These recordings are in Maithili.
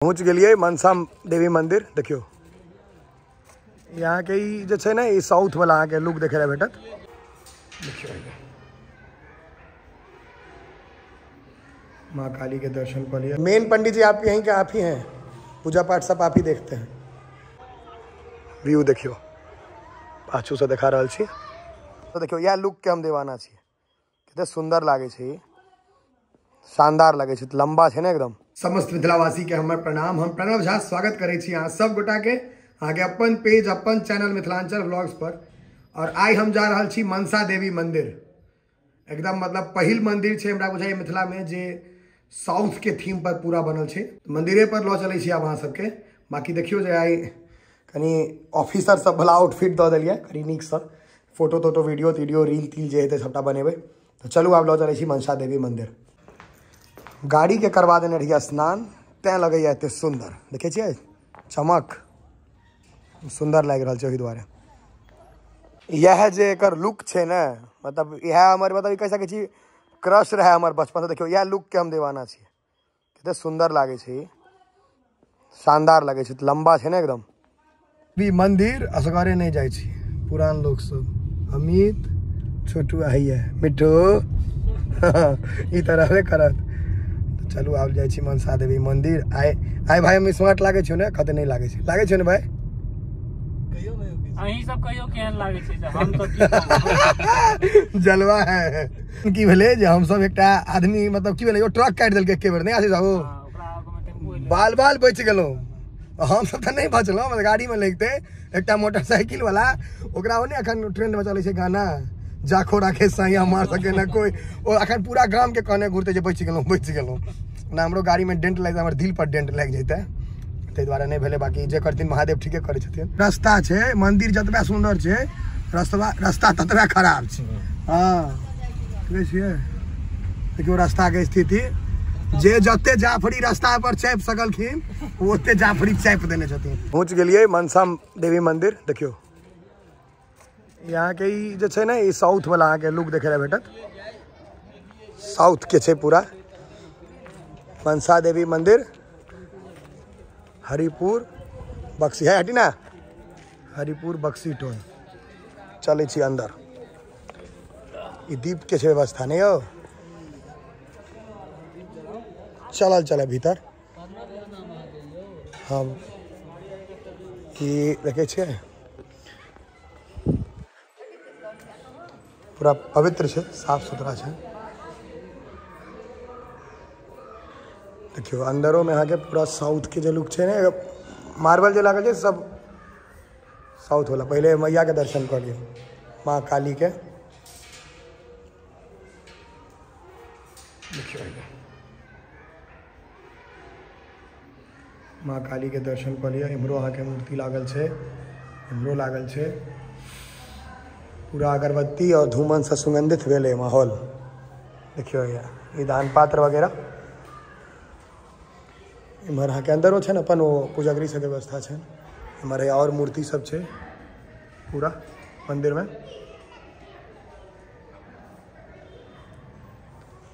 पहुँच गेलियै मनसा देवी मंदिर। देखियौ यहाँ के ई जे छै ने ई साउथ वाला अहाँके लुक देखे ला भेटत। देखियौ माँ काली के दर्शन कर लिया। मेन पंडित जी आप यहीं के आप ही हैं, पूजा पाठ सब आप ही देखते हैं। व्यू देखियो पाछू से देखा रहल छी। तो देखियो यह लुक के हम दीवाना छी, कते सुंदर लागे छै, शानदार लगे छै, लंबा छै ने एकदम। समस्त मिथिलावासी के हमर प्रणाम। हम प्रणव झा स्वागत करै छी अहाँ सब गोटा के अहाँके अपन पेज अपन चैनल मिथिलांचल व्लॉग्स पर। और आइ हम जा रहल छी मनसा देवी मंदिर। एकदम मतलब पहिल मंदिर छै हमरा बुझाइए मिथिला में जे साउथ के थीम पर पूरा बनल छै। मंदिरे पर लऽ चलै छी आब अहाँ सबके। बाकी देखियौ जे आइ कनि ऑफिसर सब वाला आउटफिट दऽ देलियै, कनि नीकसँ फोटो तोटो वीडियो तीडियो रील तील जे हेतै सबटा बनेबै। तऽ चलू आब लऽ चलै छी मनसा देवी मंदिर। गाड़ी के करवा देने रहिए स्नान, तैं लगैए एते सुंदर। देखै छियै चमक सुंदर लागि रहल छै ओहि दुआरे। इएह जे एकर लुक छै ने, मतलब इएह हमर मतलब कहि सकै छी क्रश रहै हमर बचपन से। देखियौ इएह लुक के हम दीवाना छी, कते सुंदर लागै छै, शानदार लगै छै, लंबा छै ने एकदम। भी मंदिर असगरे नहीं जाइ छी, पुरान लोक सब अमित छोटू आइए मिठू ई तऽ रहबे करत। चलू आब जाइ छी मनसा देवी मंदिर। आइ आइ भाई हम स्मार्ट लागै छियौ ने? कते नहि लागै छै, लागै छियौ ने भाई? अहीं सब कहियो केहन लागै छै, हम सब की जलवा है। की भेलै जे हम सब एकटा आदमी मतलब की भेलै, ट्रक काटि देलकै एके बेर, नहि आशीष बाबू? बाल बाल बचि गेलहुँ हम सब, तऽ नहि बचलहुँ। मतलब गाड़ी में लगिते एकटा मोटरसाइकिल वाला, ओकरा ओ नहि अखन ट्रेंड में चलै छै गाना जाखो राखे सैया मार सके ना कोई, ओ अखन पूरा गाम के कहने घुरते जे बचि गेलहुँ बचि गेलहुँ। ना हमरो गाड़ी में डेंट लागि, हमर दिल पर डेंट लागि जैते, ताहि दुआरे नहि भेलै। बाकी जे करथिन महादेव ठीके करै छथिन। रास्ता छै मंदिर जतबा सुंदर छै, रास्ता ततबा खराब छै। हाँ देखै छियै, देखियौ रास्ता के स्थिति। जे जते जाफरी रास्ता पर चापि सकलखिन ओते जाफरी चापि देने छथिन। पहुँच गेलियै मनसा देवी मंदिर। देखियौ यहाँ के ई जे छै ने ई साउथ वाला अहाँके लुक देखे ला भेटत। साउथ के छै पूरा मनसा देवी मंदिर, हरिपुर बक्सी है, हटी ना, हरिपुर बक्सी टोल। चलै छी अंदर। ई दीप के छै व्यवस्था नहीं हो, चलल चले भीतर। हाँ ई देखै छियै पूरा पवित्र छै, साफ सुथरा छै। देखियौ अंदरो में अहाँके पूरा साउथ के जे लुक छै ने, मार्बल जे लागल छै सब साउथ वाला। पहिले मैया के दर्शन कऽ लियौ, माँ काली के। देखियौ माँ काली के दर्शन कऽ लिअ। इम्हरो अहाँके मूर्ति लागल छै, इम्हरो लागल छै। पूरा अगरबत्ती और धूमन से सुगंधित भेलै माहौल। देखियौ ई दान पात्र वगैरह। इम्हर अहाँके अंदरो छै ने अपन ओ पुजगरी सबके व्यवस्था छै। इम्हर और मूर्ति सब छै पूरा मंदिर में।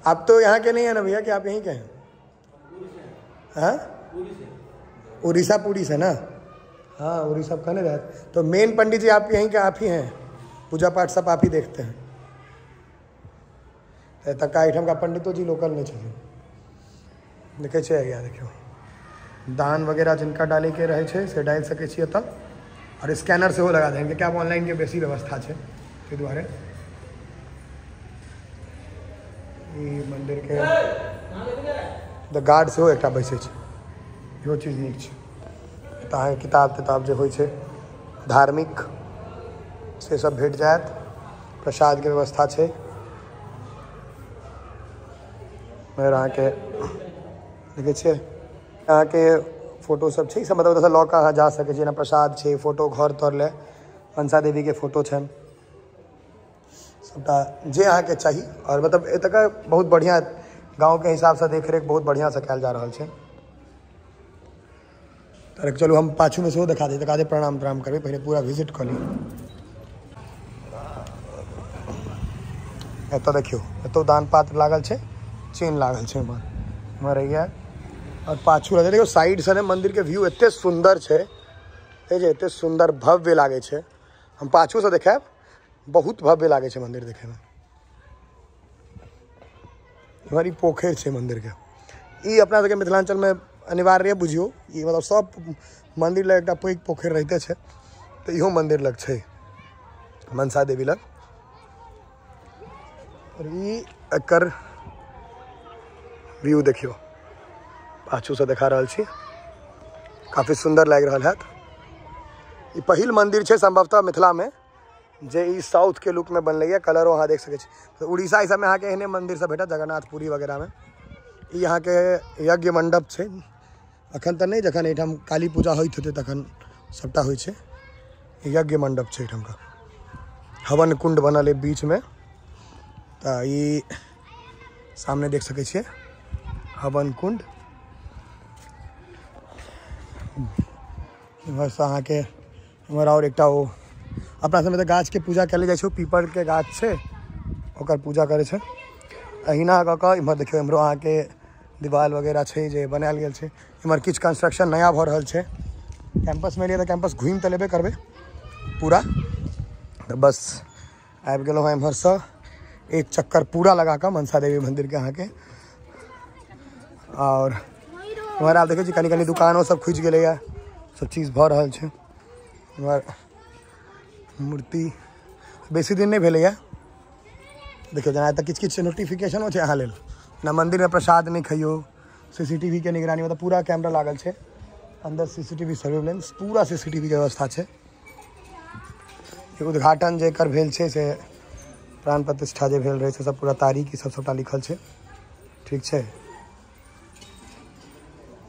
आप तो यहाँ के नहीं है ना भैया, कि आप यहीं के हैं? हाँ उड़ीसा पुरी से ना? हाँ उड़ीसा कहने रहे। तो मेन पंडित जी आप यहीं के आप ही हैं, पूजा पाठ सब आप ही देखते हैं। तका एहिठामका पंडितो जी लोकल नहीं छथिन। देखै छियै या देखियौ दान वगैरह जिनका डालैके रहै छै से डालि सकै छी एतऽ। और स्कैनर सेहो लगा देन, कियाकि आब ऑनलाइनके बेसी व्यवस्था छै, ताहि दुआरे। ई मंदिरके द गार्ड सेहो एकटा बैसै छै, इहो चीज नीक छै। तऽ अहाँके किताब तिताब जे होइ छै धार्मिक से सब भेट जायत। प्रसादके व्यवस्था छै। फेर अहाँके देखै छियै अहाँके फोटो सब छै, सब मतलब लऽ कऽ अहाँ जा सकै छी। जेना प्रसाद छै, फोटो घर तर लए मनसा देवीके फोटो छनि, सबटा जे अहाँके चाही। और मतलब एतुका बहुत बढ़िआँ गाँवके हिसाबसँ देखरेख बहुत बढ़िआँसँ कयल जा रहल छै। तऽ चलू हम पाछूमे सेहो देखा दै, तकर बाद प्रणाम प्रणाम करबै, पहिले पूरा विजिट कऽ ली। एतऽ देखियौ एतौ दान पात्र लागल छै, चेन लागल छै। एम्हर एम्हर हैया और पाछू देखियो साइड से ने मंदिर के व्यू एते सुंदर छै, जे एते सुंदर भव्य लागे छै। हम पाछू से देखायब, बहुत भव्य लागे छै मंदिर देखे में। इम्हर ई पोखरि छै मंदिर के। ई अपना सबके मिथिलांचल में अनिवार्य बुझियो, ई मतलब सब मंदिर लग एकटा पैघ पोखरि रहिते छै, तऽ इहो मंदिर लग छै मनसा देवी लग। और ई एकर व्यू देखियो, पाछू से देखा रहल छी, काफी सुंदर लागि रहल हैत। ई पहिल मंदिर छै संभवतः मिथिला में जे ई साउथ के लुक में बनलै है। कलरो अहाँ देख सकै छी। उड़ीसा ई सबमे अहाँके एहने मंदिर सब भेटत, जगन्नाथपुरी वगैरह में। ई अहाँके यज्ञ मंडप छै। अखन तऽ नहि, जखन एहिठाम काली पूजा होइत हेतै तखन सबटा होइ छै। यज्ञ मंडप छै एहिठामका, हवन कुंड बनल है बीच में। तऽ ई सामने देख सकै छियै हवन कुंड। इम्हरसँ अहाँके इम्हर और एकटा ओ अपना सबमे तऽ गाछके पूजा कयल जाइ छै, पीपल के गाछ छै ओकर पूजा करै छै। अहिना कऽ कऽ इम्हर देखियौ, इम्हरो अहाँके दीवाल वगैरह छै जे बनायल गेल छै। इम्हर किछु कंस्ट्रक्शन नया भऽ रहल छै। कैंपसमे एलियै तऽ कैंपस घुमि तऽ लेबे करबै पूरा। तऽ बस आबि गेलहुँ हँ एम्हरसँ एक चक्कर पूरा लगा कऽ मनसा देवी मंदिर के अहाँके। और इम्हर आब देखै छी कनि कनि दुकानो सब खुजि गेलैए, सब चीज भऽ रहल छै। इम्हर मूर्ति बेसी दिन नहि भेलैए। देखियौ जेना एतऽ किछु किछु नोटिफिकेशनो छै अहाँ लेल, ना मंदिर में प्रसाद नहीं खइयो, सीसीटीवी के निगरानी, मतलब पूरा कैमरा लागल छै अंदर, सीसीटीवी सर्वेलेंस, पूरा सीसीटीवी के व्यवस्था छै। उद्घाटन जे एकर भेल छै से प्राण प्रतिष्ठा जे भेल रहै से सब पूरा तारीख ई सब सबटा लिखल छै। ठीक छै,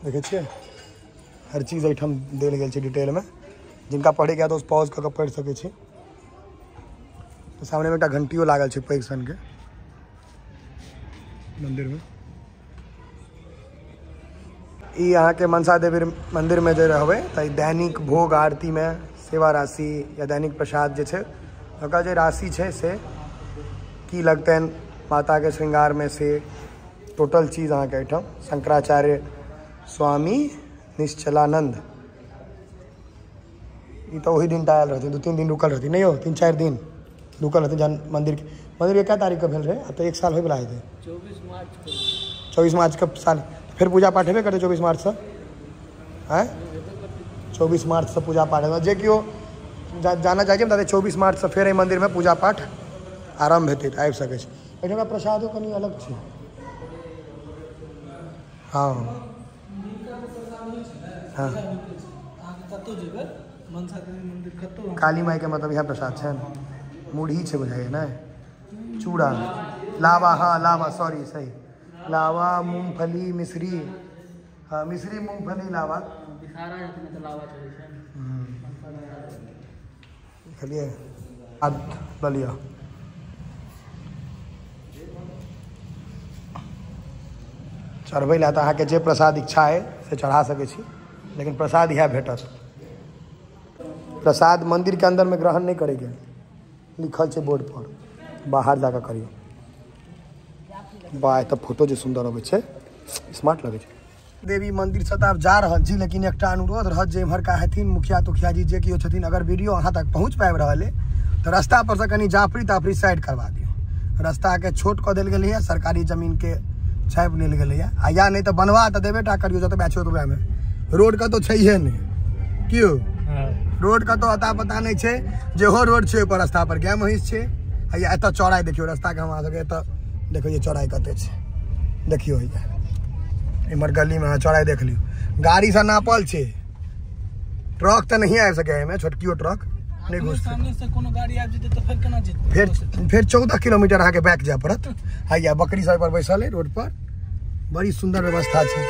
देखै छियै हर चीज एहिठाम देल गेल छै डिटेल में। जिनका पढ़ैके हैत ओ पॉज कऽ कऽ पढ़ि सकै छी। सामने में एकटा घंटियो लागल छै पैघ सन के मंदिर में। ई अहाँके मनसा देवी मंदिर में जे रहबै तऽ दैनिक भोग आरती में सेवा राशि या दैनिक प्रसाद जे छै ओकर जे राशि छै से की लगतनि माता के श्रृंगार में, से टोटल चीज अहाँके एहिठाम शंकराचार्य स्वामी निश्चलानंद ई तऽ ओहि दिन टा आयल रहथिन, 2-3 दिन रुकल रहथिन, नहीं हो 3-4 दिन रुकल रहथिन। जहन मंदिर के कै तारीख के भेल रहै? आब तऽ 1 साल होइवला हेतै, 24 मार्च के। 24 मार्च के साल फिर पूजा पाठ हेबे करतै 24 मार्च से, आँय 24 मार्च से पूजा पाठ हेतै। जे केओ जाना चाहै छै बता, 24 मार्च से फेर एहि मंदिर में पूजा पाठ आरम्भ हेतै, तऽ आबि सकै छै। एहिठामका प्रसादो कनि अलग छै। हाँ हाँ, काली माई के मतलब इएह प्रसाद छै ने, मुरही छै बुझाइए ने, चूड़ा लावा, हाँ लावा, सॉरी सही, लावा मूँगफली मिश्री, हाँ मिश्री मूँगफली लावा। देखलियै आब लऽ लिअ। चढ़बै लए तऽ अहाँके जे प्रसाद इच्छा अइ से चढ़ा सकै छी, लेकिन प्रसाद इएह भेटत। प्रसाद मंदिर के अंदर में ग्रहण नहीं करेंगे, लिखल छै बोर्ड पर, बाहर जाकर करियौ। वाह, तऽ फोटो जे सुंदर अबै छै, स्मार्ट लगै छै। देवी मंदिर से तऽ आब जा रहल छी, लेकिन एकटा अनुरोध रहत जे इम्हरका हेथिन मुखिया तुखिया जी जे केओ छथिन, अगर वीडियो अहाँ तक पहुँच पाबि रहल अइ तऽ रास्ता पर से कनि जाफरी ताफरी साइड करवा दियौ। रास्ता के छोट कऽ देल गेलैए, सरकारी जमीन के छापि लेल गेलैए, आ या नहि तऽ बनवा तऽ देबे टा करियौ जतबे छै ओतबेमे। रोड कतहु छैहे नहि, क्यों रोड कतहु अता पता नहि छै, जेहो रोड छै ओहिपर रास्ता पर गाय महींस छै। आ या एतऽ चौड़ाइ देखियौ रास्ताके, हमरा सबके एतऽ देखियौ जे चौड़ाइ कते छै, देखियौ हैया इम्हर गलीमे अहाँ चौड़ाइ देख लियौ। गाड़ी से नापल छै, ट्रक तऽ नहीं आबि सकैए एहिमे, छोटकियो ट्रक नहि घुसतै। सामने से कोनो गाड़ी आबि जेतै तऽ फेर केना जेतै? फेर 14 किलोमीटर अहाँके बैक जाय पड़त। हैया बकरी सब पर बैसल है रोड पर, बड़ी सुंदर व्यवस्था छै।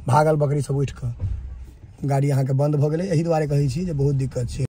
भागल बकरी सब उठि कऽ, गाड़ी अहाँके बंद भऽ गेलै। एहि दुआरे कहै छी जे बहुत दिक्कत छै।